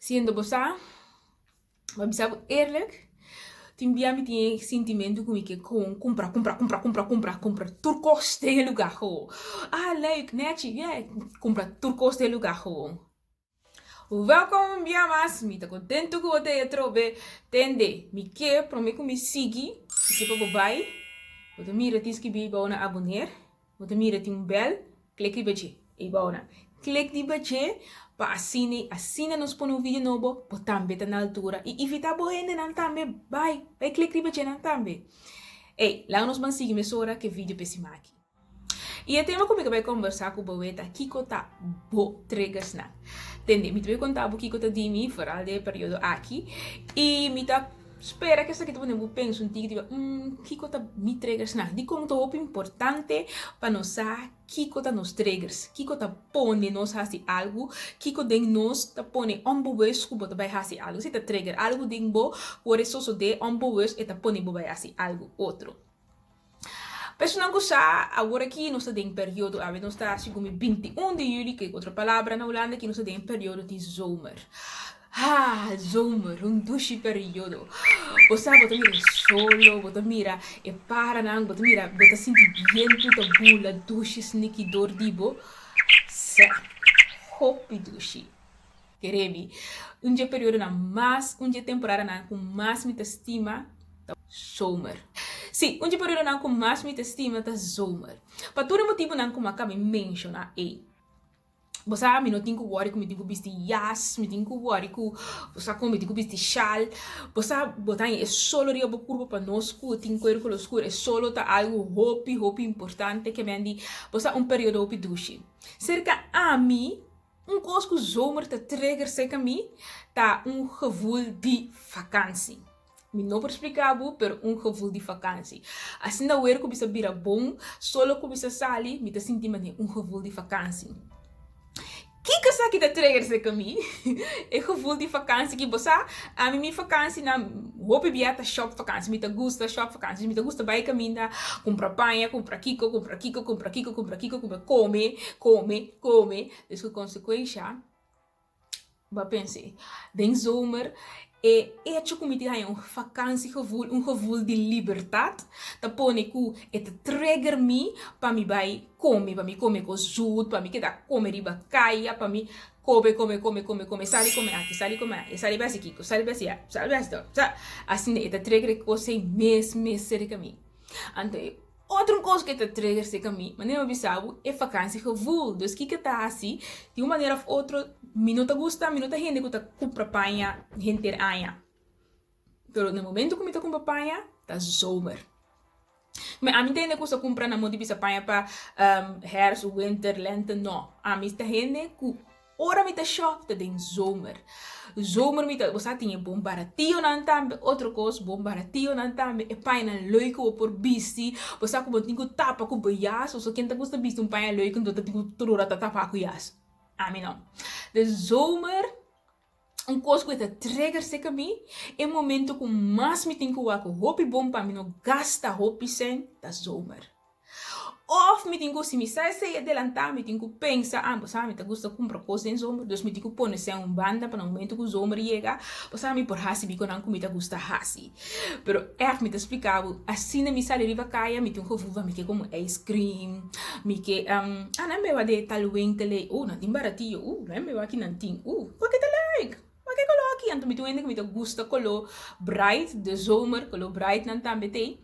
Siendo bo sa, bo a bisa bo eerlijk, tin bia mi tin e sintimentu ku mi ke kon kumpra, kumpra, kumpra, kumpra, kumpra, kumpra tur kos den e lugá gewoon. Ah, leuk, nechi, yeah, kumpra tur kos den e lugá gewoon. Welkom un bia mas, mi ta kontentu ku bo ta e atrobe. Tende, mi ke promé ku mi sigui, mi ke pa bo bai, bo ta mira tin skibí bou na aboner, bo ta mira tin un bèl, klik riba dje, ei bou na. Klik riba dje pa asina i asina nos pone un video nobo, bo tambe ta na altura i invitá bo hendenan tambe bai, bai klik riba dje nan tambe. Ei, laga nos ban sigui mesora ku e video p'e siman aki. I e tema ku mi ta bai kombersá ku bo ta kiko ta bo triggersnan. Tende, mi ta bai konta bo kiko ta di mi foral den e periodo aki i mi ta spera ku esaki ta pone bo pensa un tiki riba kiko ta mi triggersnan. Dikon ta hopi importante pa nos sa kiko ta nos triggers, kiko ta pone nos hasi algu, kiko den nos ta pone onbewust ku bo ta bai hasi algu. Esei ta trigger, algu den bo ku ora e sosodé onbewust e ta pone bo bai hasi algu otro. Personan ku sa, awor aki nos ta den periodo, awe nos ta segun mi 21 di juli, ku otro palabra na Hulanda aki nos ta den periodo di zomer. Ha, zomer, un dushi periodo. Bo sa, bo ta mira e solo, bo ta mira e paranan, bo ta mira, bo ta sinti bientu ta bula dushi sniki dor di bo. Sè, hopi dushi. Kere mi, un dje periodonan mas, un dje temporadanan ku mas mi ta stima ta zomer. Sí, un dje periodonan ku mas mi ta stima ta zomer. Pa tur e motibunan ku mi a kaba di menshoná ei. Bo sa, mi no tin ku wòri ku mi tin ku bisti yas, mi tin ku wòri ku, bo sa kon, mi tin ku bisti shal. Bo sa, bo ta haña e solo riba bo kurpa pa nos ku tin kueru koló skur, e solo ta algu hopi, hopi importante ke men di, bo sa, un periodo hopi dushi. Serka ami, Un kos ku zomer ta trigger serka mi ta un gevoel di vakansi. Mi no por splika bo, pero un gevoel di vakansi. Asina wer ku bisa bira bon, solo ku bisa sali, mi ta sinti manera un gevoel di vakansi. Kiko esaki ta trigger serka mi? E gevoel di vakansi ki bo sa, ami mi vakansinan hopi bia ta shop vakansi. Mi ta gusta shop vakansi. Mi ta gusta bai kaminda, kumpra paña, kumpra kiko, kumpra kiko, kumpra kiko, kumpra kiko, kumpra kome, kome. Come, dus ku konsekuensha, bo a pensa, den zomer e echo ku mi tin haña un vakantiegevoel, un gevoel di libertat, ta pone ku e ta trigger mi pa mi bai come, pa mi come kos zoet, pa mi keda come riba kaya, pa mi come, come, come, come, come, sali come aki, sali come aki, sali bai hasi kiko, sali bai hasi a, sali bai hasi to, sa, asina e ta trigger e kos ei mes mes serka mi. Anto e Otro kos ku e ta trigger serka mi, manera mi a bisa bo, e vakantiegevoel. Dus kiko e ta hasi, di un manera of otro mi no ta gusta, mi no ta hende ku ta kumpra paña henter aña. Pero na momento ku mi ta kumpra paña, ta zomer. Mi ami ta hende ku sa kumpra na modo di bisa paña pa herfst, winter, lente, no. Ami ta hende ku Ora mi ta shop ta den zomer. Zomer mi ta, bo sa tin e bon barationan tambe, otro kos, bon barationan tambe, e pañanan leuk ku bo por bisti, bo sa ku bo tin ku tapa ku bo yas, pasobra ken ta gusta bisti un paña leuk anto ta tin ku tur ora ta tapa ku yas? Ami no. Den zomer, un kos ku e ta trigger serka mi, e momento ku mas mi tin ku wak hopi bon pa mi no gasta hopi sèn, ta zomer. Of mi tin ku, si mi sa esei adelantá, mi tin ku pensa, ah, bo sa mi ta gusta kumpra kos den zomer, dus mi tin ku pone esei un banda pa na momento ku zomer yega, bo sa mi por hasi bikonan ku mi ta gusta hasi. Pero ègt mi ta splika bo, asina mi sali riba kaya, mi tin un gevoel van mi ke komo ice cream, mi ke, ah, nan beba de tal winkel ei, uh, nan tin baratiyo, uh, nan beba aki nan tin, uh, wak e ta leuk, wak e koló aki. Anto mi tin un hende ku mi ta gusta koló bright, de zomer, koló bright nan tambe t'ei.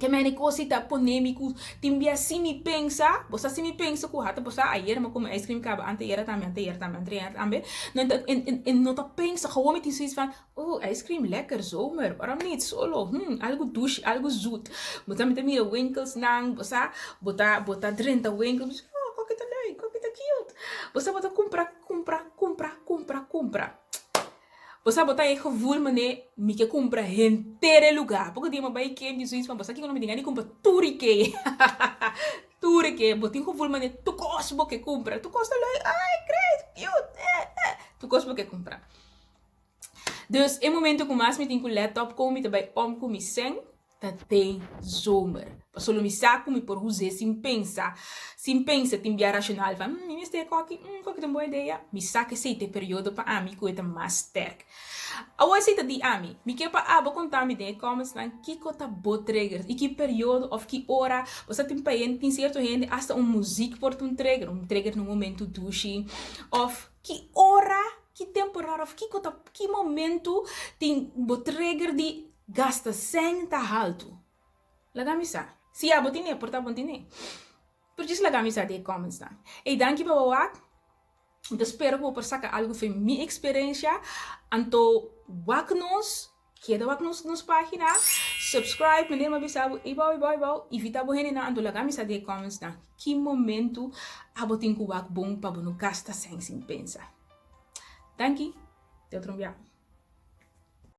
Ke mene kos si ta pone mi ku tin bia si mi pensa, bo sa si mi pensa ku hata bo sa ayer mi a kome ice cream kaba anteayer tambe anteayer tambe anteayer tambe no ta e no ta pensa gewoon mi tin zoiets van oh ice cream lekker zomer waarom niet solo hmm algu dushi algu zoet bo sa mi ta mira winkels nan bo sa bo ta bo ta drenta winkel bo bisa oh koki ta leuk koki ta cute bo sa bo ta kumpra kumpra kumpra kumpra kumpra. Bo sa bo ta e gevoel mane mi ke kumpra henter e luga. Poko dia mi a bai Ikea mi tin zoiets van bo sa kiko no mi tin gana di kumpra tur Ikea. Tur Ikea. Bo tin gevoel mane tur kos bo ke kumpra. Tur kos ta leuk. Ay great, cute eh eh. Tur kos bo ke kumpra. Dus e momento ku mas mi tin ku let op kon mi ta bai om ku mi sèn. Ta den zomer. Pasobra lo mi sa ku mi por us'é sin pensa. Sin pensa tin bia rashonal van, mi mester e koki, koki ta un bon idea. Mi sa ku esei ta e periodo pa ami ku e ta mas sterk. Awor esei ta di ami. Mi ke pa abo konta mi den e commentsnan kiko ta bo triggers i ki periodo òf ki ora bo sa tin pa hende, tin sierto hende asta un muzik por ta un trigger, un trigger na un momento dushi òf ki ora, ki temporada òf kiko ta ki momento tin bo trigger di Gasta sèn ta haltu. Laga mi sa. Si abo tine, por ta bon tine. Pero djis laga mi sa den e comments nan. Ey danki pa bo wak. Mi ta spera ku bo por saka algu fen mi eksperensia. Anto wak nos, keda wak nos nos pagina, subscribe, manera mi a bisa bo eybou eybou eybou, invita bo hendenan anto laga mi sa den e comments nan ki momentu abo tin ku wak bon pa bo no gasta sèn sin pensa. Danki, te otro biaha.